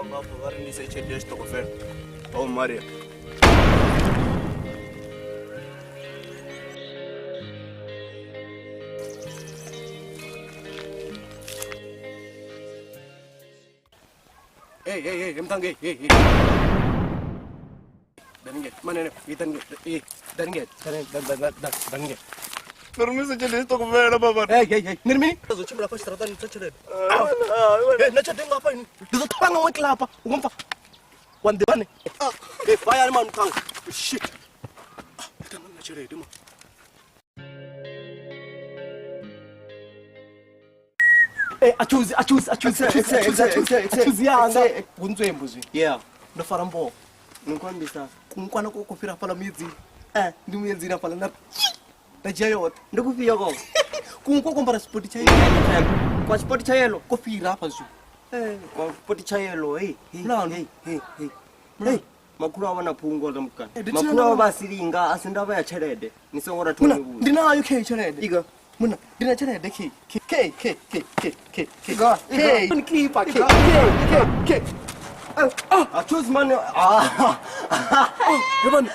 Vhanga afho vha ri ndi ise tshelede ya tshiṱokofela. Oh Maria. Hey, hey, hey, mthange, hey, hey. Daninge, manene, itange, hey, daninge, daninge, daninge. Ndo rumisa tshelede ya tshiṱokofela baba. Hey, hey, hey, ni ri mini? Ndo tshimbila fha tshiṱaratani tsha tshelede. Hey, nṋe tshelede ngafha ini. Ndi ḓo ṱhavha nga ṅwe kilapa. U khou mpfa. Wa nḓivha ne? Hey, fire man, mthanga. Shit. Ah, ndi na tshelede man. Eh, achuzi achuzi achuzi achuzi achuzi achuzi achuzi yanga kuntswembu zwi. Yeah. Ndo fara mboho. Ni khou ambisa. Kunkwana ko ko fhira hafhaḽa muedzini. Eh. Ndi muedzini hafhaḽa nda nda dzhia yoṱhe. Ndi kufhio koko? Kunkwa ko ambara tshipoti tsha yellow. Kwa tshipoti tsha yellow? Ko fhira hafha zwi. Eh, kwa tshipoti tsha yellow, hey, hey, Mulandu. hey, hey, hey. Hey, makhulu avho na phungo ḽa mutukana. Eh, ndi thina Makhulu avho na- vha silinga a si ndavha ya tshelede. Ni songo rathu Muna, ni vhudza. ndi nayo khe tshelede. Iga. Muna, ndi na tshelede khe. Khe khe khe khe khe khe. Iga, iga. Khe. Ni klipa khe Iga. khe khe. Ah, A choose money. Ah. yabona.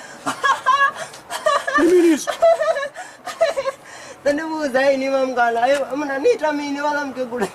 Ndi mini izwi? Nṋe ndi vhudza ini mamukala. Ayo muna ni ita mini vhaḽa mukegulu.